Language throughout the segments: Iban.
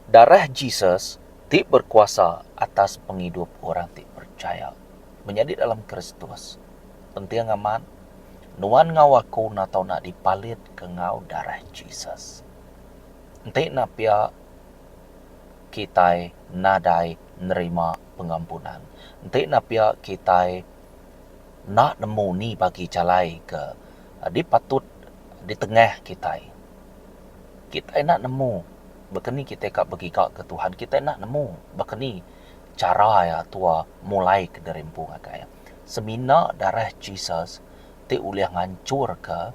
Darah Jesus ti berkuasa atas pengidup orang ti percaya. Menyadi dalam Kristus, penting amat nuan enggau aku enda tau enda dipalit ke enggau darah Jesus. Enti enda pia kitai nadai nerima pengampunan. Enti enda pia kitai enda nemu ni bagi jalai ke dipatut ditengah kitai. Kitai enda nemu baka ni kitai ka begiga ke Tuhan. Kitai enda nemu baka ni chara iya tua mulai ke diri empu ngagai iya. Semina darah Jesus ti ulih nganchurka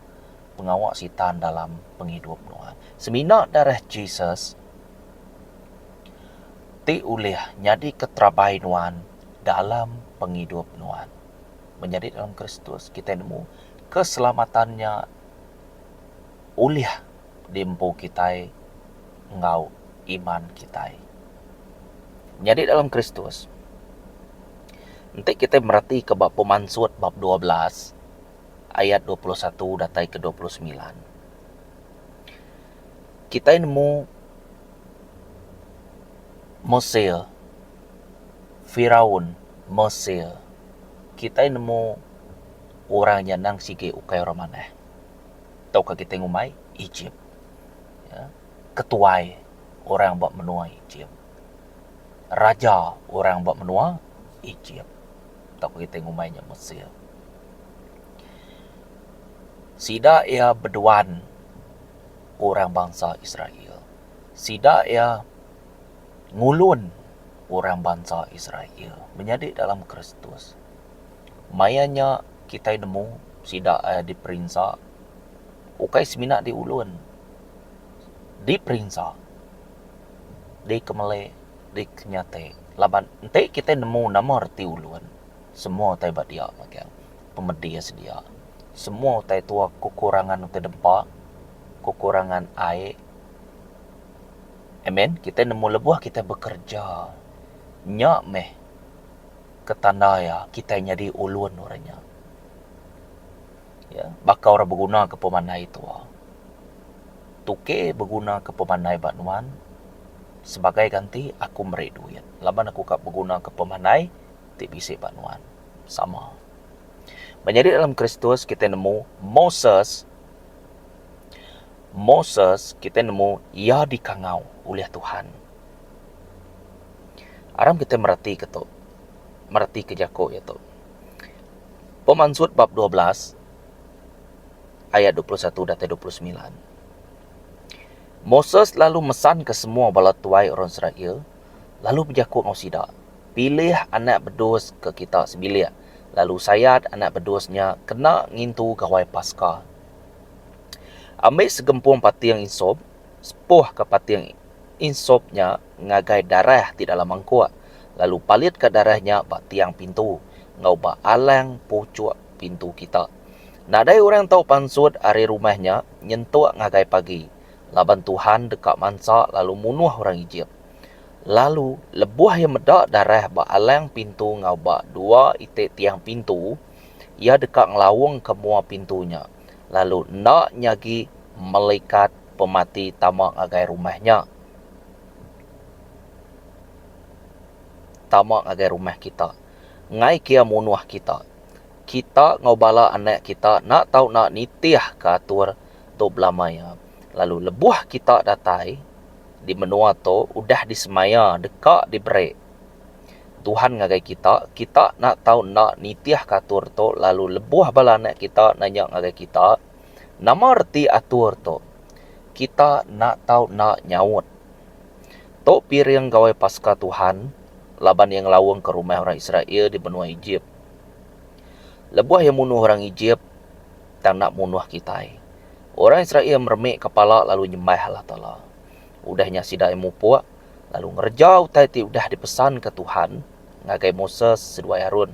pengawa sitan dalam pengidup nuan. Semina darah Jesus ti ulih nyadika terabai nuan dalam pengidup nuan. Menyadi dalam Kristus kitai nemu keselamatan nya ulih diempu kitai enggau iman kitai. Menyadi dalam Kristus enti kitai meratika ba pemansut bab 12 ayat 21 datai ke 29. Kitai nemu Mesir, Firaun Mesir, kitai nemu orang nya nang sigi ukai orang manah. Tauka kitai ngumbai Egypt. Ketuai orang ba menua Egypt. Raja orang ba menua Egypt. Tauka kitai ngumbai nya Mesir. Sida iya beduan orang bansa Israel. Sida iya ngulun orang bansa Israel menyadi dalam Kristus. Maya nya kitai nemu sida iya diperinsa ukai semina diulun, diperinsa, dikemeli, dikenyati laban enti kitai nemu nama reti ulun semua utai ba dia magang pemedis dia. Semua utai tua kekurangan utai dempa, kekurangan ai. Amen. Kitai nemu lebuh kitai bekereja nya meh ke tanda iya kitai nyadi ulun orang nya. Ya, baka orang beguna ke pemandai tua. Tukey beguna ke pemandai ba nuan sebagai ganti aku meri duit laban aku ka beguna ke pemandai ti bisi ba nuan. Sama. Menyadi dalam Kristus kitai nemu Moses Moses kitai nemu iya dikangau ulih Tuhan. Aram kitai meratika tu, meratika jaku iya tu. Pemansut bab 12 ayat 21 datai 29. Moses lalu mesanka semua bala tuai orang Israel lalu bejaku enggau sida, Pilih anak bedus ke kita sebilik, lalu sayat anak bedus nya kena ngintu Gawai Paska. Ambi segempung pating insop, sepuhka pating insop nya ngagai darah ti dalam mangkuk, lalu palitka darah nya ba tiang pintu enggau ba alang puchuk pintu kita. Nadai orang tau pansut ari rumah nya nyentuk ngagai pagi, laban tuhan deka mansa lalu munuh orang Ejip. Lalu, lebuh iya meda darah ba alang pintu enggau ba dua iti tiang pintu, iya deka ngelaungka mua pintu nya, lalu enda nyagi melikat pemati tama ngagai rumah nya. Tama ngagai rumah kita. Enggai ke iya munuh kita. Kita enggau bala anak kita enda tau enda nitihka atur tu belama iya. Lalu lebuh kita datai di menua tu udah disemaya deka diberi Tuhan ngagai kita, kita enda tau enda nitihka atur tu lalu lebuh bala anak kita nanya ngagai kita, Nama reti atur tu? Kita enda tau enda nyaut. Tu piring Gawai Paska Tuhan laban Iya ngelaungka rumah orang Israel di menua Ejip. Lebuh Iya munuh orang Ejip, tang enda munuh kitai. Orang Israel meremikka pala lalu nyembah Allah Taala. Udah nya sida iya mupuk lalu ngereja utai ti udah dipesanka tuhan ngagai Moses seduai Aron.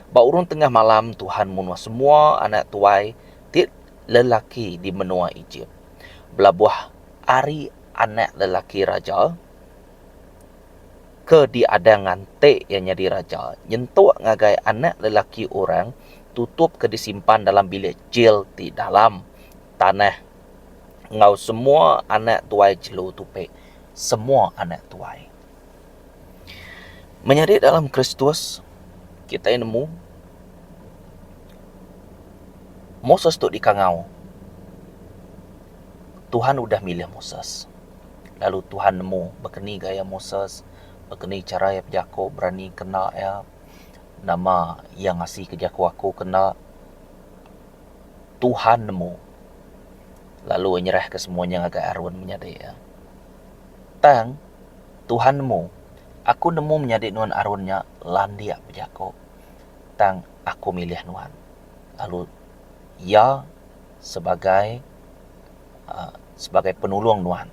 Ba urung tengah malam tuhan munuh semua anak tuai ti lelaki di menua Ejip, belabuh ari anak lelaki raja ke diadang nganti iya nyadi raja nyentuk ngagai anak lelaki orang tutup ke disimpan dalam bilik jil ti dalam tanah enggau semua anak tuai jelu tupi. semua anak tuai. Menyadi dalam Kristus, kitai nemu Moses tu dikangau. Tuhan udah milih Moses. Lalu Tuhan nemu baka ni gaya Moses, baka ni chara iya bejaku berani kena iya, nama iya ngasika jaku aku kena. Tuhan nemu lalu iya nyerahka semua nya ngagai Aron menyadi iya. Tang, Tuhan nemu, aku nemu menyadi nuan Aron nya landik bejaku. Tang aku milih nuan lalu iya sebagai uhh sebagai penulung nuan.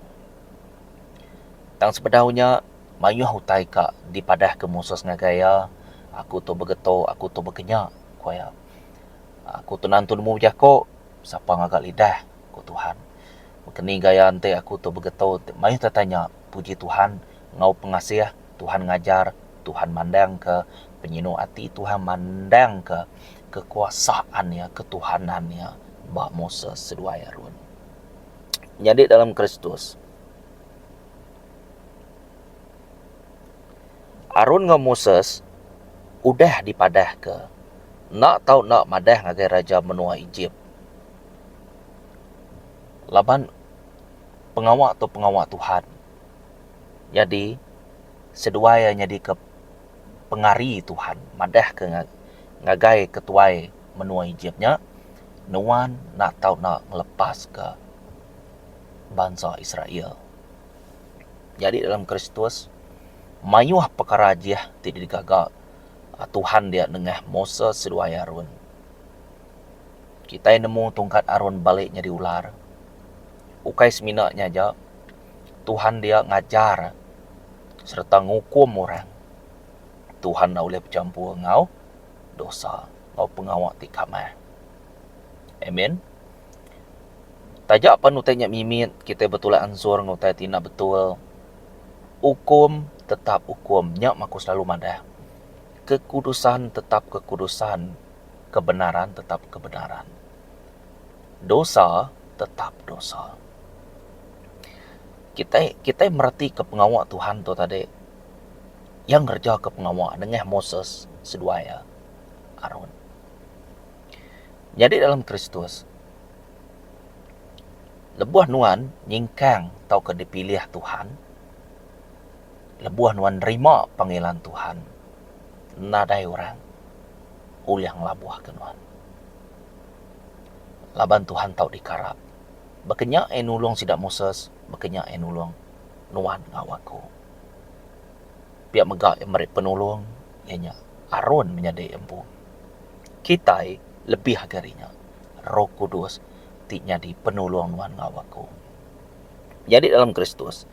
Tang sebedau nya mayuh utai ka dipadahka Moses ngagai iya, aku tu begetu, aku tu bekenya, ku iya. Aku tu nentu nemu bejako, sapa ngaga lidah, ku Tuhan. Baka ni gaya enti aku tu begetu mayuh te tanya, puji Tuhan enggau pengasih Tuhan ngajar, Tuhan mandangka penyinu ati Tuhan mandangka kekuasaan iya, ketuhanan iya ba Moses seduai Aron. Nyadi dalam Kristus, Aron enggau Moses udah dipadahka enda tau enda madah ngagai raja menua Ejip laban pengawa tu pengawa Tuhan. Nyadi seduai iya nyadika pengari Tuhan madahka ngagai ketuai menua Ejip nya nuan enda tau enda ngelepaska bansa Israel. Nyadi dalam Kristus, mayuh pekara ajih ti digaga Tuhan dia nengah Moses seduai Aron. Kitai nemu tungkat Aron balik nyadi ular. Ukai semina nya aja, Tuhan dia ngajar sereta ngukum orang. Tuhan enda ulih bechampur enggau dosa enggau pengawa ti kamah. Amen. Taja pan utai nya mimit kitai betulak ansur enggau utai ti enda betul. Ukum tetap ukum nya mah aku selalu madah. Kekudusan tetap kekudusan, kebenaran tetap kebenaran. Dosa tetap dosa. Kitai kitai meratika pengawa Tuhan tu tadi iya ngerejaka pengawa nengah Moses seduai iya Aron. Nyadi dalam Kristus, lebuh nuan nyingkang tauka dipilih Tuhan, lebuh nuan nerima panggilan Tuhan, nadai orang ulih ngelabuhka nuan. Laban Tuhan tau dikarap. Baka nya iya nulung sida Moses, baka nya iya nulung nuan enggau aku. Pia mega iya meri penulung iya nya Aron menyadi iya empu. Kitai lebih agi ari nya, Roh Kudus ti nyadi penulung nuan enggau aku. Nyadi dalam Kristus,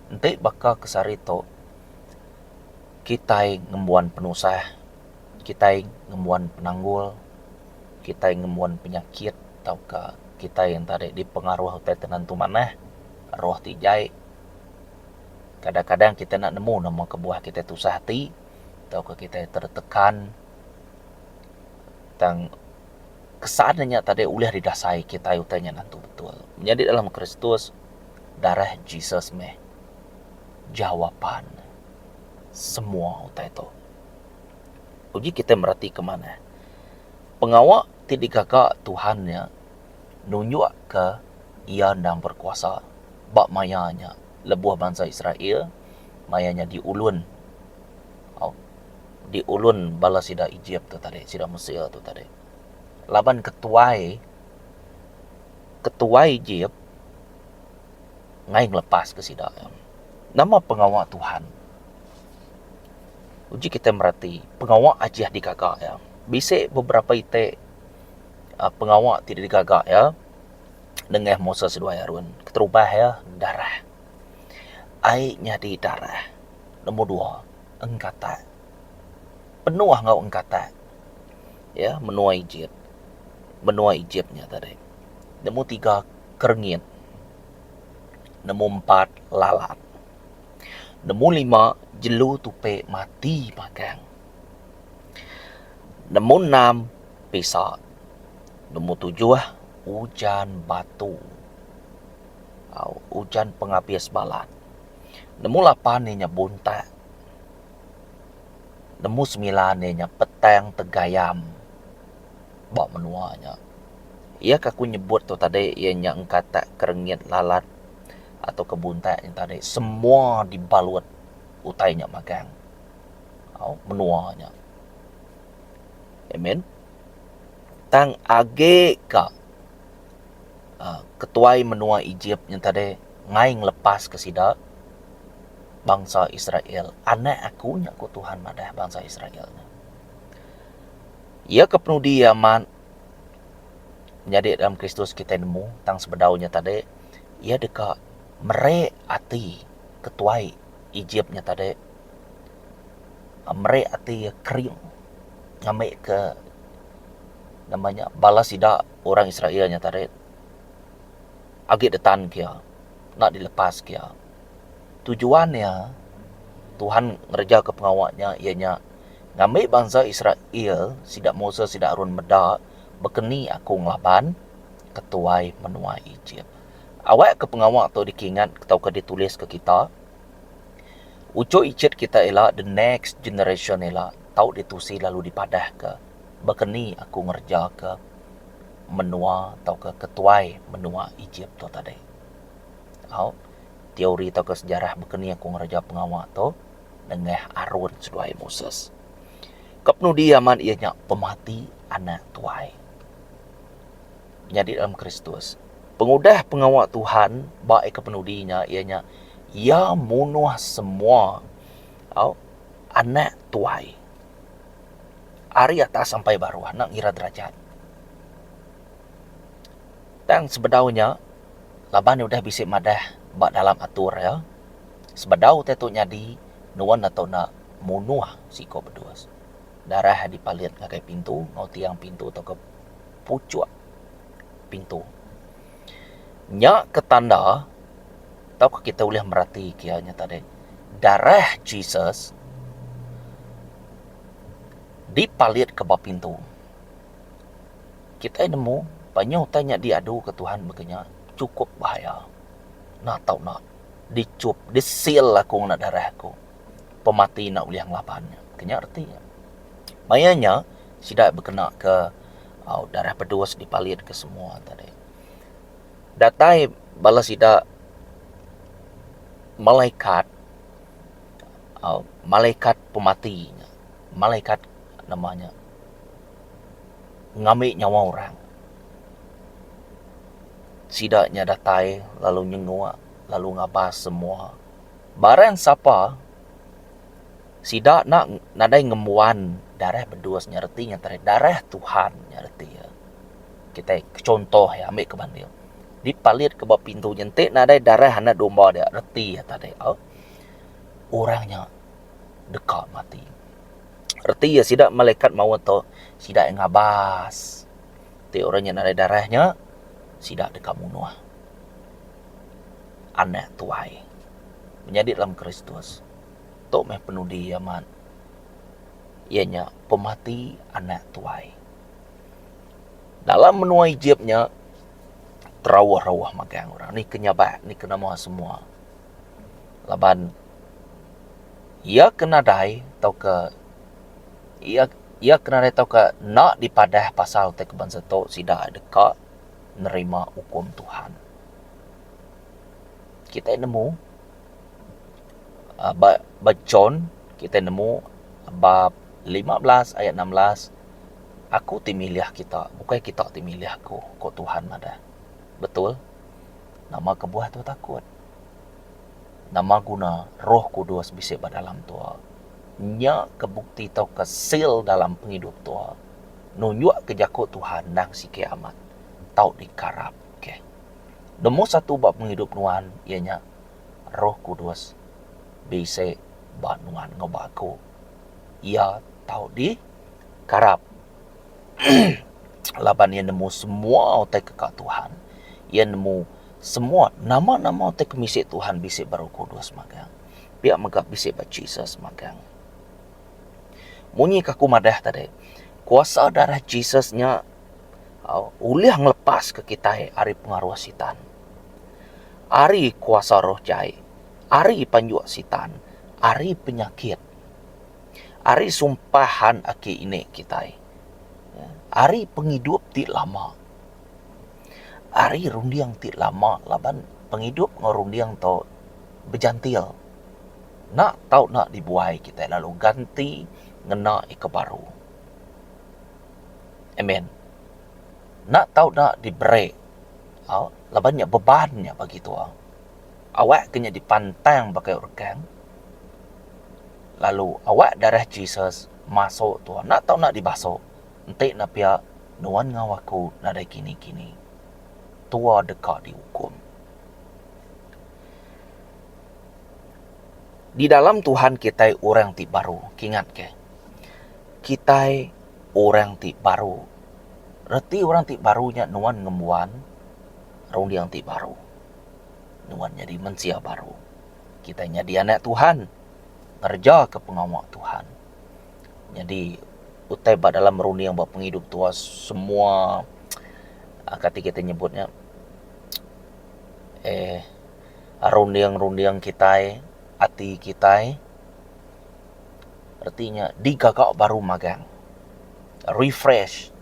enti baka ke sehari tu kitai ngembuan penusah, kitai ngembuan penanggul, kitai ngembuan penyakit tauka kitai enta dipengaruh utai tenentu manah, roh ti jai. Kadang-kadang kitai enda nemu nama kebuah kitai tusah ati tauka kitai tertekan tang kesan inya tadi ulih didasai kitai utai nya nentu betul. Nyadi dalam Kristus darah Jesus meh jawapan semua utai tu. Uji kitai meratika manah pengawa ti digaga Tuhan nya nunjukka iya endang berkuasa ba maya nya lebuh bansa Israel maya nya diulun au diulun bala sida Ejip tu tadi sida Mesir tu tadi. Laban ketuai ketuai Ejip ngai ngelepaska sida. Nama pengawa Tuhan? Uji kitai mereti pengawa ajih digaga iya. Bisi beberapa iti uhh pengawa ti digaga iya nengah Moses seduai Aron. Keterubah iya darah. Ai nyadi darah. Nombor dua engkatak. Penuh enggau engkatak iya menua Ejip. Menua Ejip nya tadi. Nombor tiga kerengit. Nombor empat lalat. Nombor lima jelu tupi mati magang. Nombor enam pisa. Nombor tujuh ujan batu. Au ujan pengabis balat. Nemu lapan iya nya buntak. Nemu semilan iya nya petang tegayam ba menua nya. Iya ke aku nyebut tu tadi iya nya engkatak kerengit lalat atau ke buntak nya tadi semua dibalut utai nya magang. Au menua nya. Amen. Tang agi ka uhh ketuai menua Egypt nya tadi ngai ngelepaska sida bansa Israel. Anak aku nya ku Tuhan madah bansa Israel nya. Iya ke penudi iya amat nyadi dalam Kristus kitai nemu tang sebedau nya tadi iya deka meri ati ketuai Egypt nya tadi meri ati iya kering ngambi ke nama nya bala sida orang Israel nya tadi agi ditan ke iya enda dilepas ke iya. Tujuan iya Tuhan ngereja ke pengawa nya iya nya Ngambi bansa Israel, sida Moses sida Aron meda baka ni aku ngelaban ketuai menua Ejip. Awakka pengawa tu dikingat tauka dituliska kita. Uchu ichit kita ila the next generation ila tau ditusi lalu dipadahka baka ni aku ngerejaka menua tauka ketuai menua Ejip tu tadi. Au teori tauka sejarah baka ni aku ngereja pengawa tu. nengah Aron seduai Moses. Ke penudi amat iya nya pemati anak tuai. Nyadi dalam Kristus. Pengudah pengawa Tuhan ba iya ke penudi nya iya nya iya munuh semua au anak tuai ari atas sampai baruh enda ngira derajat. Tang sebedau nya laban iya udah bisi madah ba dalam atur iya. Sebedau utai tu nyadi, nuan enda tau enda munuh siko bedus. Darah dipalit ngagai pintu enggau tiang pintu tauka puchuk pintu. Nya ke tanda tauka kita ulih merati ke iya nya tadi darah Jesus dipalit ke ba pintu. Kitai nemu penyuh utai nya diadu ke Tuhan baka nya chukup bahaya. Enda tau enda. Dichup, disil aku ngena darah aku. Pemati enda ulih ngelaban nya. Ke nya reti nya. Maya nya, sida bekena ke au darah bedus dipalit ke semua tadi. Datai bala sida malaikat au malaikat pemati nya. Malaikat nama nya ngambi nyawa orang. Sida nya datai lalu nyenguk lalu ngabas semua. Barang sapa sida enda nadai ngembuan darah bedus nya reti nya tadi darah Tuhan nya reti iya. Kitai chuntoh iya ambi ke banding dipalit ke ba pintu nya enti nadai darah anak domba dia reti iya tadi au orang nya deka mati. Reti iya sida malaikat maut tu sida iya ngabas. Ti orang nya nadai darah nya sida deka munuh anak tuai menyadi dalam Kristus. Tu meh penudi amat iya nya pemati anak tuai. Dalam menua Ejip nya terauh-rauh magang orang ni ke nyabak ni ke nama semua laban iya ke nadai tauka iya iya ke nadai tauka enda dipadah pasal utai ke bansa tu sida deka nerima ukum Tuhan. Kitai nemu uhh ba ba John kitai nemu bab 15 ayat 16 aku ti milih kita ukai kita ti milih aku ku Tuhan madah. Betul nama kebuah tu takut. Nama guna Roh Kudus bisi ba dalam tua. Nya ke bukti tauka sil dalam pengidup tua nunjukka jaku Tuhan endang sigi amat tau dikarap ke. Nemu satu ba pengidup nuan iya nya Roh Kudus bisi ba nuan enggau ba aku. Iya tau dikarap laban iya nemu semua utai ke ka Tuhan. Iya nemu semua nama-nama utai ke misi Tuhan bisi ba Roh Kudus magang. Pia mega bisi ba Jesus magang. Munyi ke aku madah tadi, kuasa darah Jesus nya ulih ngelepaska kitai ari pengaruh Sitan, ari kuasa roh jai. Ari panjuk sitan, ari penyakit, ari sumpahan aki ini kitai, ari pengidup ti lama, ari runding ti lama laban pengidup enggau runding tu bejantil. Enda tau enda dibuai kitai lalu ganti ngena iko baru. Amen. Enda tau enda diberi au laban nya beban nya bagi tuwa. Awak ke nya dipantang ba kayu rekang lalu awak darah Jesus masu tuwa enda tau enda dibasu enti ne pia nuan enggau aku nadai kini-kini. Tuwa deka diukum. Di dalam Tuhan kitai orang ti baru. Kingat ke. Kitai orang ti baru. Reti orang ti baru nya nuan ngembuan runding ti baru. Nuan nyadi mensia baru. Kitai nyadi anak Tuhan. Ngereja ke pengawa Tuhan. Nyadi utai ba dalam runding ba pengidup tuwa semua kati kitai nyebut nya eh runding-runding kitai, ati kitai reti nya digaga baru magang refresh.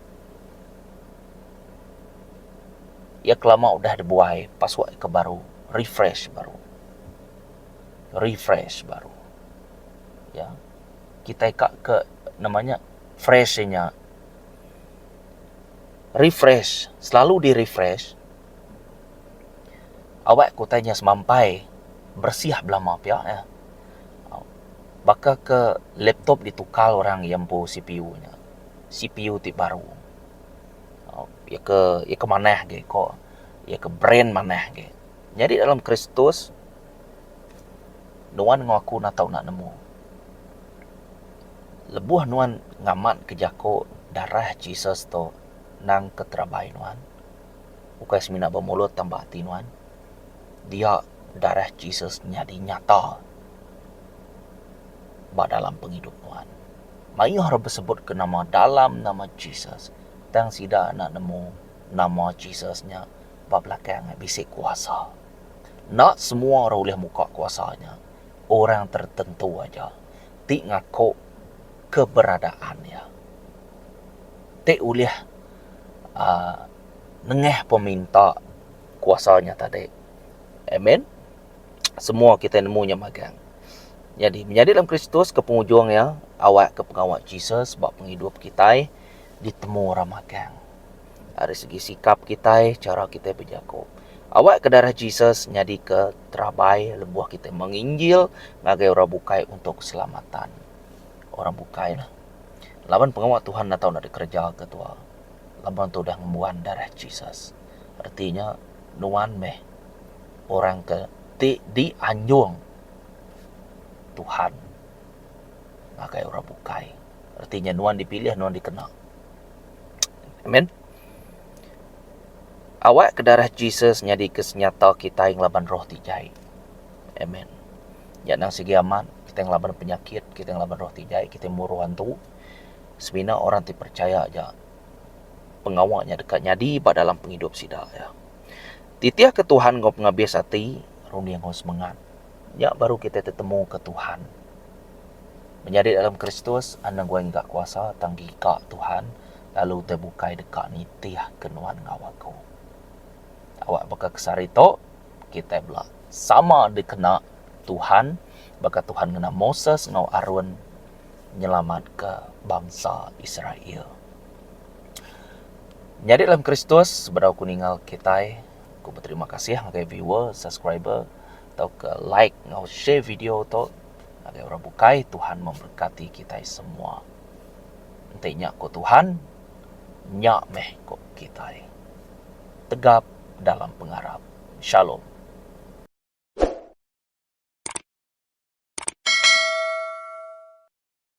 Iya ke lama udah dibuai pasuk ke baru refresh baru refresh baru ya kitai ka ke nama nya fresh inya refresh selalu di refresh. Awak ke utai nya semampai bersih belama pia iya. Baka ke laptop ditukar orang iya empu CPU nya. CPU ti baru. Iya ke iya ke manah agi ko iya ke brand manah agi. Nyadi dalam Kristus nuan enggau aku enda tau enda nemu. Lebuh nuan ngamat ke jaku darah Jesus tu nang ke terabai nuan. Ukai semina ba mulut tang ba ati nuan. Dia darah Jesus nyadi nyata ba dalam pengidup nuan. Mayuh orang besebut ke nama dalam nama Jesus tang sida enda nemu nama Jesus nya ba belakang iya bisi kuasa. Enda semua orang ulih muka kuasa nya. Orang tertentu aja ti ngaku keberadaan iya. Ti ulih aaa nengah peminta kuasa nya tadi. Amen. Semua kitai nemu nya magang. Nyadi menyadi dalam Kristus ke pengujung iya awak ke pengawa Jesus ba pengidup kitai ditemu orang magang. Ari segi sikap kitai, chara kitai bejaku. Awak ke darah Jesus nyadi ke terabai lebuh kitai menginjil ngagai orang bukai untuk keselamatan orang bukai lah. Laban pengawa Tuhan enda tau enda dikereja ke tuwa. Laban tu udah ngembuan darah Jesus. Reti nya nuan meh orang ke ti dianjung Tuhan ngagai orang bukai. Reti nya nuan dipilih nuan dikena. Amen. Awak ke darah Jesus nyadi ke senyata kitai ngelaban roh ti jai. Amen. Nya nang sigi amat kitai ngelaban penyakit, kitai ngelaban roh ti jai, kitai muru antu. Semina orang ti percaya aja pengawa nya deka nyadi ba dalam pengidup sida iya. Titihka Tuhan enggau pengabis ati, runding enggau semengat. Nya baru kitai tetemuka Tuhan. Menyadi dalam Kristus, anang guai ngiga kuasa tang giga Tuhan lalu utai bukai deka nitihka nuan enggau aku. Awak baka ke sehari tu, kitai bela sama dikena Tuhan baka Tuhan ngena Moses enggau Aron nyelamatka bansa Israel. Nyadi dalam Kristus, sebedau aku ningal kitai, aku beterima kasih ngagai viewer, subscriber tauka like enggau share video tu ngagai orang bukai. Tuhan memberkati kitai semua. Enti nya ku Tuhan, nya meh ku kitai. Tegap dalam pengarap. Shalom.